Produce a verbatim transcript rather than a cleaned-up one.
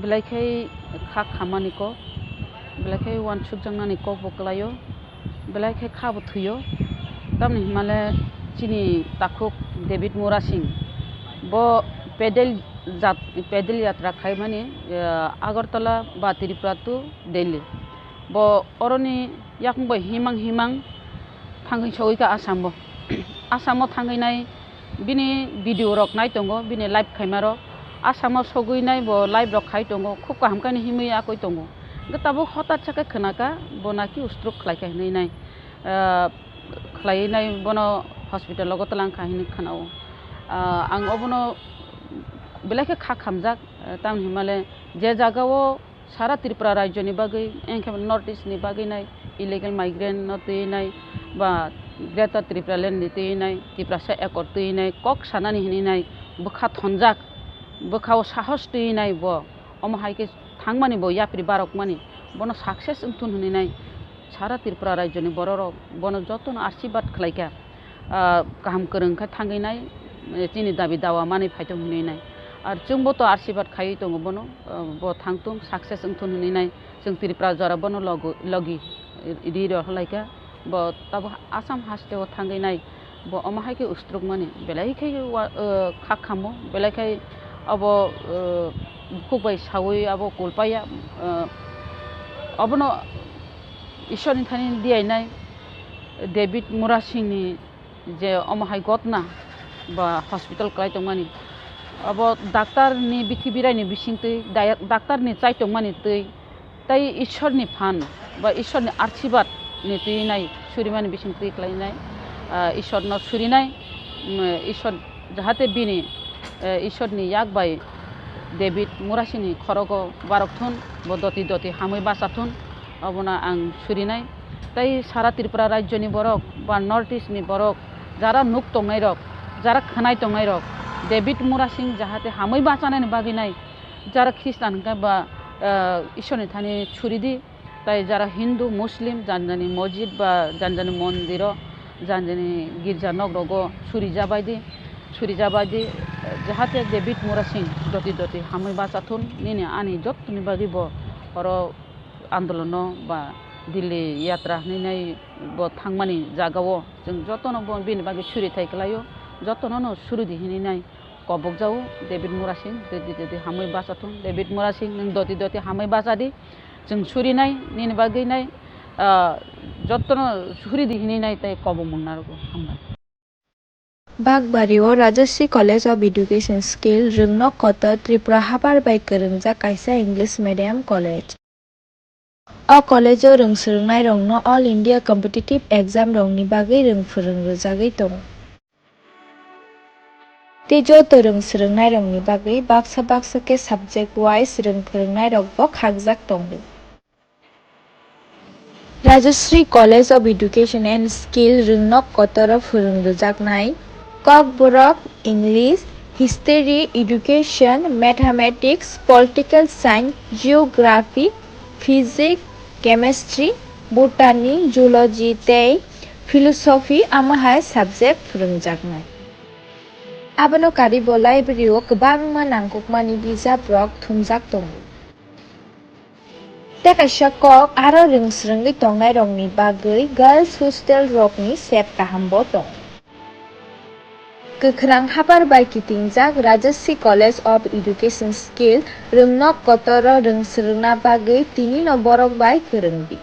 Belai khe kha khamani kok, belai khe uansukjaknani kok bo kwlaio, belai khe kha bo thwio. Tamni hwnmale chini takhuk David Murasing bo pedal jat-, pedal yatra khaimani, eh, Agartala ba Tripura to Delhi. Bo oroni yakung bai himang himang thangwi sogwi kha Assam o. Assam o thangwi nai bini video rok nai tongo, bini live khaima rok. Assam o sogwi nai bo live rok khai tongo, khub kaham khe himwi yakwi tongo. Hwnkhe tabuk hotat sa khe khwna kha bo naki stroke khlai kha hinwi nai, ah, khlaiwi nai bono hospital o gotlang kha hinwi khwnao. Ah, ang obono belai khe kha khamjak, ah, tamni hwnmale je jaga o sara Tripura rajyoni bagwi, engkhe North East ni bagwi nai illegal migrant no twi nai ba Greater Tripura Land ni twi nai, Tiprasa Accord twi nai, kok sanani hinwi nai bwkha thonjak, bwkha o sahos twi nai bo, omo hai khe thangmani bo yapri barokmani, bono success wngthun hinwi nai sara Tripura rajyoni bororok bono jotono ashirbad khlaikha. Ah, kaham kwrwng khe thangwi nai, eh, chini dabi dawa manwi phaithung hinwi nai. Ar chwngbo to ashirbad khaiwi tongo bono, ah, bo thangthung, success wngthun hinwi nai. Chwng Tripura jora bono logo-, logi, eh, ri rw hwlaikha. Bo tabuk Assam haste o thangwi nai, bo omo hai khe ustrukmani, belai khe wa-, eh, kha khamo, belai khe abo, eh, bukhuk bai sawi abo kulpaya, eh, obono Ishwarni thani diyainai David Murasingni je omo hai gotna ba hospital kwlai tongmani, abo daktar ni bithi birai ni bisingtwi, daya-, daktar ni chai tongmani twi, tei Ishwar ni phan ba Ishwar ni archibad ni twi nai surimani bisingtwi kwlainai, ah, Ishwar no surinai, mm, Ishwar jahate bini, eh, Ishwar ni yak bai David Murasing ni khorogo barok thun, bo doti doti hamwi bacha thun. Obono ang surinai. Tei sara Tripura rajyoni borok ba North East ni borok, jara nuk tongnai rok, jara khwnai tongnai rok, David Murasing jahate hamwi bachanani bagwi nai, jara Khristan hwnkhe ba, eh, Ishwarni thani suridi, tei jara Hindu, Muslim, jani jani mojid ba jani jani mondiro, jani jani girja nok rogo surijabaidi, surijabaidi, eh, jahate David Murasing doti doti hamwi bachathun, nini ani jottoni bagwi bo oro andolono ba Delhi yatra hinwi nai bo thangmani jagao chwng jotono bo bini bagwi surithai kwlaio, jotono no suridi hinwi nai kobokjao David Murasing, doti doti hamwi bachathun. David Murasing, nwng doti doti hamwi bachadi, chwng surinai nini bagwi nai, ah, jotono suridi hinwi nai tei kobokmung narwgo. Hambai. Bakbari o Rajashree College of Education skill rwngnok kotor Tripura habar bai kwrwngjak kaisa English medium college. O college o rwng swrwngnairokno All India competitive exam rokni bagwi rwng phwrwng rwjagwi tongo. Tei joto rwng swrwngnairokni bagwi baksa baksa khe subject wise rwng phwrwngnairokbo khakjak tongo. Rajashree College of Education and Skill rwngnok kotoro phwrwng rwjaknai Kokborok, English, History, Education, Mathematics, Political Science, Geography, Physics, Chemistry, Botany, Zoology tei Philosophy amo hai subject phwrwngjaknai. Abono karwi bo library o kwbangma nangkukmani bijap rok thumjak tongo. Tei kaisa kok aro rwng swrwngwi tongnairokni bagwi girls hostel rokni sep kahambo tongo. Kwkhwrang habar bai kitingjak Rajashree College of Education skill rwngnok kotoro rwng swrwngna bagwi tinino borok bai kwrwngdi.